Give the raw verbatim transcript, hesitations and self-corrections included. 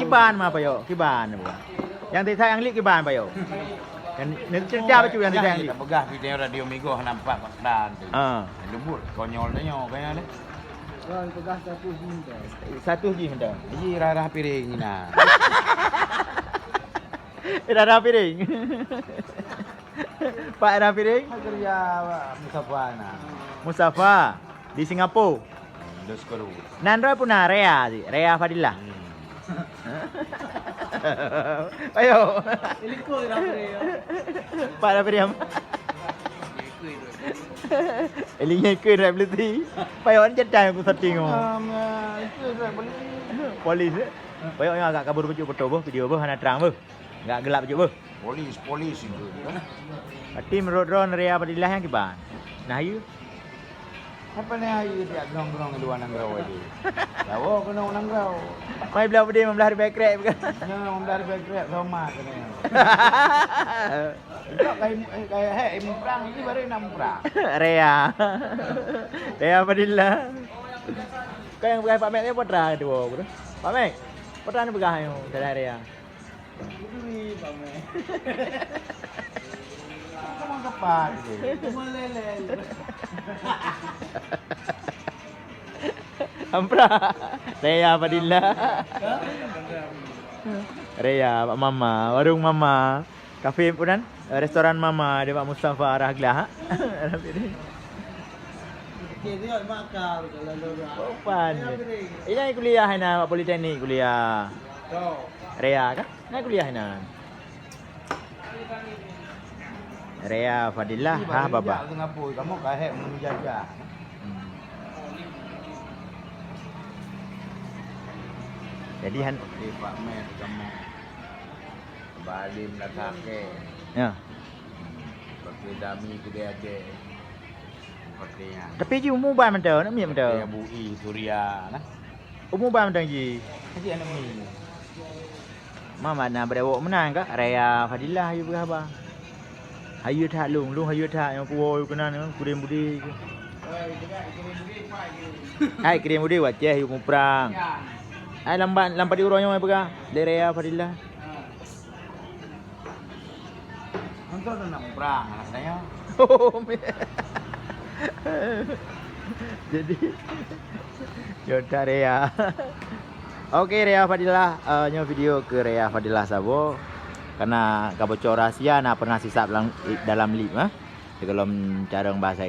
Kiban ma payok, kiban apa? Nyang tisa nyang lik kiban payok. Nyang ni cerita bacut nyang tisa nyang lik. Peugah video radio Migoh nampak pakran tu. Ah. Lembut konyol tanyoe kayaknya. Wan peugah satu jih mantong. Satu jih mantong. Ji rarah piring na. Rarah piring. Pak rarah piring? Kerja Mustafa na. Mustafa di Singapura. Hmm, dos kru. Nan droe puna Rea si, Rea Fadilah. Hmm. Ayo. Ilikoi rarah piring. Pak rarah piring. Elinya ikut rap leti. Payok ni cetai aku setting oh. Polis eh. Payok yang agak kabur bacut foto boh, video boh hana terang boh. Agak gelap bacut boh. Polis, polis itu. Berarti menurut droe Rea Fadilah nyang kiban. Nah, you. Apa ni ayu tiap grong-grong di luar nanggroe aja. Jawa kena nanggroe. Mai belah budi membelah ribai krek bukan? Nya membelah ribai krek sama kena. Enggak kayak kayak hek muprang ini baru nak muprang. Rea. Rea Fadilah. Kau yang pegang Pak Mek ni putra dua bro. Pak Mek. Putra ni pegang yang dalam Rea. Duri Pak Mek. Kamu tepat. Kamu lele. Ampra. Rea Fadilah. Rea, Pak Mama, warung Mama. Kafe pun kan? Restoran Mama di Pak Mustafa arah Glah. Opan. Ini kuliah na Politeknik kuliah. Rea kan? Na kuliah na. Rea Fadilah ha baba. Singapura kamu kahek menjajah. Hmm. Jadi han Pak Mek kamu. Balim dah kakek. Ya. Pakai dami kedai aja. Pakai yang. Tapi ji umur ban mantap, nak miet mantap. Pakai Abu I Surya nah. Umur ban mantap ji. Masih anak mi. Mama na brewok meunan ka Rea Fadilah yue peugah ba. Hayeu that lôn, lôn hayeu that nyang kuwoe keunan kurem budi. Hai kurem budi waceh yue muprang. Hai lambat lam padi uroe nyoe peugah lé Rea Fadilah. Untuk nak muprang rasanya. Jadi Yota Rea. Oke Rea Fadilah, eh, nyoe video ke Rea Fadilah saboh. Karena ka bocor rahasia na pernah sisap dalam, dalam lip eh. Sigohlom carong bahasa